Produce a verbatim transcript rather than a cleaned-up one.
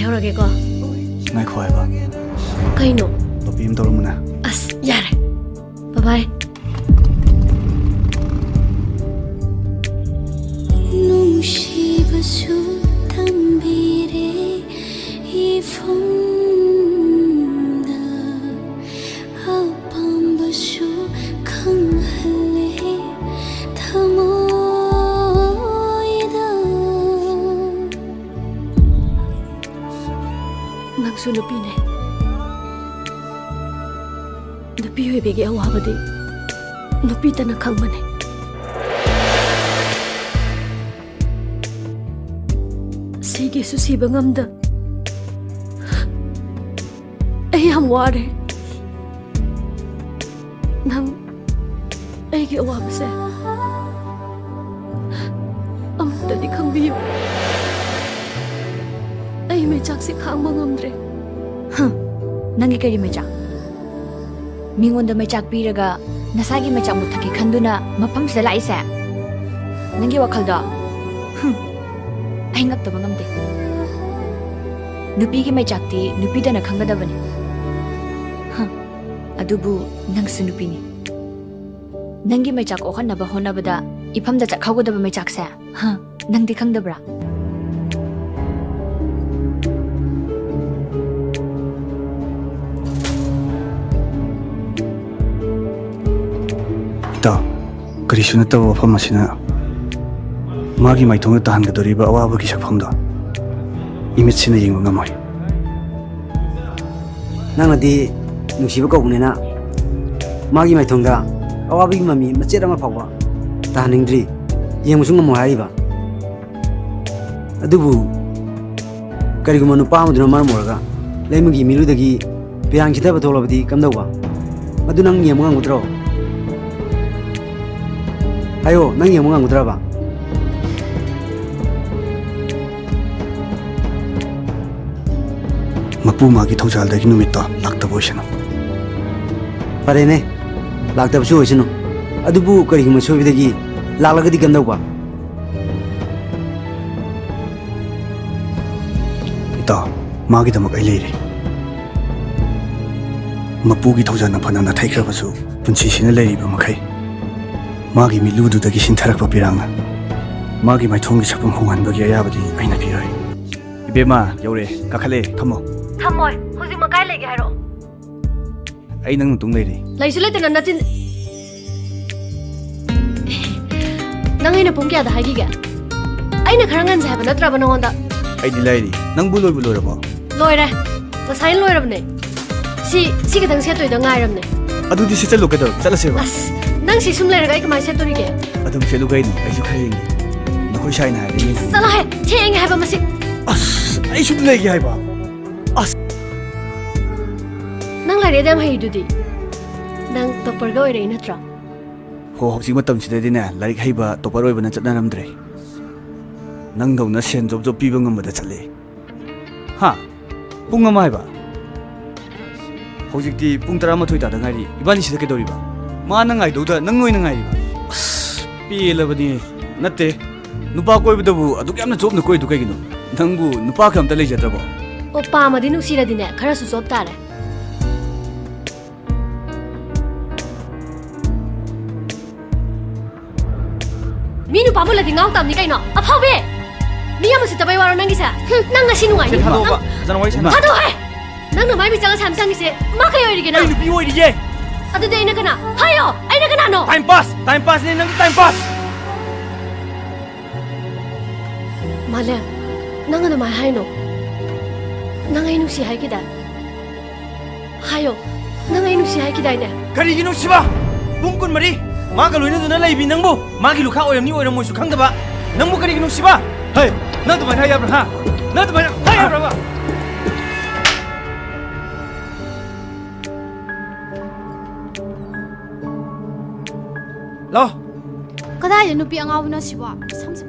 ꯌꯥꯎꯔꯒꯦꯀꯣ꯫ ꯉꯥꯏꯈꯣ ꯍꯥꯏꯕ꯫ ꯀꯩꯅꯣ? ꯄꯥꯄꯤ ꯑꯃ ꯇꯧꯔꯝꯃꯨꯅꯦ꯫ ꯑꯁ, ꯌꯥꯔꯦ꯫ ꯕꯥꯏ ꯕꯥꯏ꯫ ꯅꯨꯡꯁꯤꯕꯁꯨ ꯇꯝꯕꯤꯔꯦ ꯏꯐꯝꯗ, ꯑꯄꯥꯝꯕꯁꯨ ꯈꯪꯍꯜꯂꯦ ꯊꯃꯣꯏꯗ꯫ ꯅꯪꯁꯨ ꯅꯨꯄꯤꯅꯦ꯫ ꯅꯨꯄꯤ ꯑꯣꯏꯕꯤꯒꯤ ꯑꯋꯥꯕꯗꯤ ꯅꯨꯄꯤꯇꯅ ꯈꯪꯕꯅꯦ꯫ ꯁꯤꯒꯦꯁꯨ ꯁꯤꯕ ꯉꯝꯗ ꯑꯩ ꯌꯥꯝ ꯋꯥꯔꯦ꯫ ꯅꯪ ꯑꯩꯒꯤ ꯑꯋꯥꯕꯁꯦ ꯑꯃꯨꯛꯇꯗꯤ ꯈꯪꯕꯤꯌꯨ꯫ ꯑꯩ ꯃꯩꯆꯥꯛꯁꯦ ꯈꯥꯡꯕ ꯉꯝꯗ꯭ꯔꯦ꯫ ꯍꯝ, ꯅꯪꯒꯤ ꯀꯔꯤ ꯃꯩꯆꯥꯛ? ꯃꯤꯉꯣꯟꯗ ꯃꯩꯆꯥꯛ ꯄꯤꯔꯒ ꯅꯁꯥꯒꯤ ꯃꯩꯆꯥꯛ ꯃꯨꯠꯊꯠꯀꯦ ꯈꯟꯗꯨꯅ ꯃꯐꯝꯁꯤꯗ ꯂꯥꯛꯏꯁꯦ? ꯅꯪꯒꯤ ꯋꯥꯈꯜꯗꯣ? ꯍꯝ, ꯑꯩ ꯉꯛꯇꯕ ꯉꯝꯗꯦ꯫ ꯅꯨꯄꯤꯒꯤ ꯃꯩꯆꯥꯛꯇꯤ ꯅꯨꯄꯤꯗꯅ ꯈꯪꯒꯗꯕꯅꯤ꯫ ꯍꯝ, ꯑꯗꯨꯕꯨ ꯅꯪꯁꯨ ꯅꯨꯄꯤꯅꯤ꯫ ꯅꯪꯒꯤ ꯃꯩꯆꯥꯛ ꯑꯣꯛꯍꯟꯅꯕ ꯍꯣꯠꯅꯕꯗ ꯏꯐꯝꯗ ꯆꯠꯍꯧꯒꯗꯕ ꯃꯩꯆꯥꯛꯁꯦ, ꯍꯥ, ꯅꯪꯗꯤ ꯈꯪꯗꯕ꯭ꯔꯥ? ꯏꯇꯥꯎ, ꯀꯔꯤꯁꯨ ꯅꯠꯇꯕ ꯋꯥꯐꯝ ꯑꯁꯤꯅ ꯃꯥꯒꯤ ꯃꯥꯏꯊꯣꯡꯗ ꯇꯥꯍꯟꯒꯗꯧꯔꯤꯕ ꯑꯋꯥꯕꯒꯤ ꯁꯛꯐꯝꯗꯣ ꯏꯃꯤꯠꯁꯤꯅ ꯌꯦꯡꯕ ꯉꯝꯃꯣꯏ꯫ ꯅꯪꯅꯗꯤ ꯅꯨꯡꯁꯤꯕ ꯀꯧꯕꯅꯤꯅ ꯃꯥꯒꯤ ꯃꯥꯏꯊꯣꯡꯗ ꯑꯋꯥꯕꯒꯤ ꯃꯃꯤ ꯃꯆꯦꯠ ꯑꯃ ꯐꯥꯎꯕ ꯇꯥꯍꯟꯅꯤꯡꯗ꯭ꯔꯤ, ꯌꯦꯡꯕꯁꯨ ꯉꯝꯃꯣꯏ ꯍꯥꯏꯔꯤꯕ꯫ ꯑꯗꯨꯕꯨ ꯀꯔꯤꯒꯨꯝꯕ ꯅꯨꯄꯥ ꯑꯃꯗꯨꯅ ꯃꯔꯝ ꯑꯣꯏꯔꯒ ꯂꯩꯃꯒꯤ ꯏꯃꯤꯠꯂꯨꯗꯒꯤ ꯄꯤꯔꯥꯡ ꯁꯤꯊꯕ ꯊꯣꯛꯂꯕꯗꯤ ꯀꯝꯗꯧꯕ? ꯃꯗꯨ ꯅꯪ ꯌꯦꯡꯕ ꯉꯝꯒꯗ꯭ꯔꯣ? ꯍꯥꯏꯌꯣ, ꯅꯪ ꯌꯦꯡꯕ ꯉꯝꯒꯗ꯭ꯔꯕ? ꯃꯄꯨ ꯃꯥꯒꯤ ꯊꯧꯖꯥꯜꯗꯒꯤ ꯅꯨꯃꯤꯠꯇꯣ ꯂꯥꯛꯇꯕ ꯑꯣꯏꯁꯅꯨ꯫ ꯐꯔꯦꯅꯦ, ꯂꯥꯛꯇꯕꯁꯨ ꯑꯣꯏꯁꯅꯨ꯫ ꯑꯗꯨꯕꯨ ꯀꯔꯤꯒꯨꯝꯕ ꯁꯣꯏꯕꯗꯒꯤ ꯂꯥꯛꯂꯒꯗꯤ ꯀꯝꯗꯧꯕ? ꯃꯥꯒꯤꯗꯃꯛ ꯑꯩ ꯂꯩꯔꯤ꯫ ꯃꯄꯨꯒꯤ ꯊꯧꯖꯥꯜꯅ ꯐꯅ ꯅꯥꯊꯩꯈ꯭ꯔꯕꯁꯨ, ꯄꯨꯟꯁꯤꯁꯤꯅ ꯂꯩꯔꯤꯕ ꯃꯈꯩ ꯃꯥꯒꯤ ꯃꯤꯠꯂꯨꯗꯨꯗꯒꯤ ꯁꯤꯟꯊꯔꯛꯄ ꯄꯤꯔꯥꯡꯅ ꯃꯥꯒꯤ ꯃꯥꯏꯊꯣꯡꯒꯤ ꯁꯛꯐꯝ ꯍꯣꯡꯍꯟꯕꯒꯤ ꯑꯌꯥꯕꯗꯤ ꯑꯩꯅ ꯄꯤꯔꯣꯏ꯫ ꯏꯕꯦꯝꯃ, ꯌꯧꯔꯦ, ꯀꯥꯈꯠꯂꯦ, ꯊꯝꯃꯣ꯫ ꯊꯝꯃꯣꯏ, ꯍꯧꯖꯤꯛꯃꯛ ꯀꯥꯏ ꯂꯩꯒꯦ ꯍꯥꯏꯔꯛꯑꯣ꯫ ꯑꯩ ꯅꯪ ꯃꯇꯨꯡ ꯂꯩꯔꯦ꯫ ꯂꯩꯁꯨ ꯂꯩꯇꯅ ꯅꯆꯤꯟ꯫ ꯅꯪ ꯑꯩꯅ ꯄꯨꯡ ꯀꯌꯥꯗ ꯍꯥꯏꯈꯤꯒꯦ? ꯑꯩꯅ ꯈꯔ ꯉꯟꯁꯦ ꯍꯥꯏꯕ ꯅꯠꯇ꯭ꯔꯕ ꯅꯉꯣꯟꯗ? ꯑꯩꯗꯤ ꯂꯥꯏꯔꯤ, ꯅꯪꯕꯨ ꯂꯣꯏꯕꯨ ꯂꯣꯏꯔꯕꯣ? ꯂꯣꯏꯔꯦ, ꯉꯁꯥꯏꯅ ꯂꯣꯏꯔꯕꯅꯦ꯫ ꯁꯤ, ꯁꯤ ꯈꯤꯇꯪ ꯁꯦꯠꯇꯣꯏꯗ ꯉꯥꯏꯔꯕꯅꯦ꯫ ꯑꯗꯨꯗꯤ ꯁꯦꯠꯆꯜꯂꯨ ꯀꯩꯗꯧꯔꯒꯦ? ꯆꯠꯂꯁꯦꯕ꯫ ꯑꯁ, ꯅꯪ ꯁꯤ ꯁꯨꯝ ꯂꯩꯔꯒ ꯑꯩ ꯀꯃꯥꯏꯅ ꯁꯦꯠꯇꯣꯔꯤꯒꯦ? ꯑꯗꯨꯝ ꯁꯦꯠꯂꯨ ꯀꯩꯅꯣ, ꯑꯩꯁꯨ ꯈꯔ ꯌꯦꯡꯒꯦ꯫ ꯅꯈꯣꯏ ꯁꯥꯏꯅ ꯍꯥꯏꯔꯦ ꯌꯦꯡꯒꯦ꯫ ꯆꯠꯂꯣꯍꯦ, ꯊꯦꯡꯉꯦ ꯍꯥꯏꯕ ꯃꯁꯤ꯫ ꯑꯁ, ꯑꯩ ꯁꯨꯝ ꯂꯩꯒꯦ ꯍꯥꯏꯕ꯫ ꯑꯁ꯫ ꯅꯪ ꯂꯥꯏꯔꯤꯛ ꯑꯗꯨ ꯌꯥꯝ ꯍꯩꯗꯨꯗꯤ꯫ ꯅꯪ ꯇꯣꯞꯄꯔꯒ ꯑꯣꯏꯔꯛꯏ ꯅꯠꯇ꯭ꯔꯣ? ꯍꯣ, ꯍꯧꯖꯤꯛ ꯃꯇꯝꯁꯤꯗꯗꯤꯅꯦ, ꯂꯥꯏꯔꯤꯛ ꯍꯩꯕ ꯇꯣꯞꯄꯔ ꯑꯣꯏꯕꯅ ꯆꯠꯅꯔꯝꯗ꯭ꯔꯦ꯫ ꯅꯪꯗꯧꯅ ꯁꯦꯟ ꯖꯣꯕ ꯖꯣꯕ ꯄꯤꯕ ꯉꯝꯕꯗ ꯆꯠꯂꯦ꯫ ꯍꯥ? ꯄꯨꯡ ꯑꯃ ꯍꯥꯏꯕ? ꯍꯧꯖꯤꯛꯇꯤ ꯄꯨꯡ ꯇꯔꯥꯃꯥꯊꯣꯏ ꯇꯥꯗ ꯉꯥꯏꯔꯤ꯫ ꯏꯕꯥꯅꯤ ꯁꯤꯗ ꯀꯩꯗꯧꯔꯤꯕ? ꯃꯥꯅ ꯉꯥꯏꯗꯧꯗ ꯅꯪ ꯑꯣꯏꯅ ꯉꯥꯏꯔꯤꯕ? ꯑꯁ, ꯄꯦꯜꯂꯕꯅꯤ꯫ ꯅꯠꯇꯦ, ꯅꯨꯄꯥ ꯀꯣꯏꯕꯗꯕꯨ ꯑꯗꯨꯛ ꯌꯥꯝꯅ ꯆꯣꯞꯅ ꯀꯣꯏꯗꯨ ꯀꯩꯒꯤꯅꯣ? ꯅꯪꯕꯨ ꯅꯨꯄꯥ ꯀꯝꯇ ꯂꯩꯖꯗ꯭ꯔꯕꯣ? ꯑꯣ, ꯄꯥꯝꯃꯗꯤ ꯅꯨꯡꯁꯤꯔꯗꯤꯅꯦ, ꯈꯔꯁꯨ ꯆꯣꯞ ꯇꯥꯔꯦ꯫ ꯃꯤ ꯅꯨꯄꯥ ꯃꯨꯜꯂꯗꯤ ꯉꯥꯎ ꯇꯥꯕꯅꯤ ꯀꯩꯅꯣ, ꯑꯐꯥꯎꯕꯤ! ꯃꯤ ꯌꯥꯝ ꯎꯁꯤꯠꯇꯕꯩ ꯋꯥꯔꯣ ꯅꯪꯒꯤꯁꯦ? ꯍꯨꯝ, ꯅꯪ ꯉꯁꯤ ꯅꯨꯡꯉꯥꯏꯅꯤ꯫ ꯁꯦ, ꯊꯥꯗꯣꯛꯑꯣꯕ꯫ ꯅꯪ ꯐꯖꯅ ꯋꯥꯔꯤ ꯁꯥꯟꯅ꯫ ꯊꯥꯗꯣꯛꯑꯣꯍꯦ! ꯅꯪꯅ ꯃꯥꯏ ꯃꯤꯠ ꯆꯪꯉ ꯁꯥꯏꯝ ꯆꯪꯉꯤꯁꯦ ꯃꯥ ꯀꯩ ꯑꯣꯏꯔꯤꯒꯦ ꯅꯪ? ꯑꯩ ꯅꯨꯄꯤ ꯑꯣꯏꯔꯤꯌꯦ! ꯑꯗꯨꯗꯤ ꯑꯩꯅ ꯀꯅꯥ? ꯍꯥꯏꯌꯣ! ꯑꯩꯅ ꯀꯅꯥꯅꯣ? Time pass! ꯇꯥꯏꯝ ꯄꯥꯁꯅꯦ ꯅꯪꯒꯤ ꯇꯥꯏꯝ ꯄꯥꯁ! ꯃꯥꯂꯦꯝ, ꯅꯪ ꯑꯗꯨꯃꯥꯏꯅ ꯍꯥꯏꯅꯣ꯫ ꯅꯪ ꯑꯩ ꯅꯨꯡꯁꯤ ꯍꯥꯏꯈꯤꯗꯥꯏ? ꯍꯥꯏꯌꯣ, ꯅꯪ ꯑꯩ ꯅꯨꯡꯁꯤ ꯍꯥꯏꯈꯤꯗꯥꯏꯅꯦ? ꯀꯔꯤꯒꯤ ꯅꯨꯡꯁꯤꯕ? ꯄꯨꯡ ꯀꯨꯟꯃꯔꯤ ꯃꯥꯒ ꯂꯣꯏꯅꯗꯨꯅ ꯂꯩꯕꯤ ꯅꯪꯕꯨ, ꯃꯥꯒꯤ ꯂꯨꯈꯥ ꯑꯣꯏꯔꯝꯅꯤ ꯑꯣꯏꯔꯝꯃꯣꯏꯁꯨ ꯈꯪꯗꯕ ꯅꯪꯕꯨ ꯀꯔꯤꯒꯤ ꯅꯨꯡꯁꯤꯕ? ꯍꯩ, ꯅꯪ ꯑꯗꯨꯃꯥꯏꯅ ꯍꯥꯏ ꯌꯥꯕ꯭ꯔꯥ, ꯍꯥ? ꯅꯪ ꯑꯗꯨꯃꯥꯏꯅ ꯍꯥꯏ ꯌꯥꯕ꯭ꯔꯕ? ꯂꯥꯎ꯫ ꯀꯗꯥꯏꯗ ꯅꯨꯄꯤ ꯑꯉꯥꯎꯕꯅꯣ ꯁꯤꯕꯣ? ꯁꯝꯁꯦ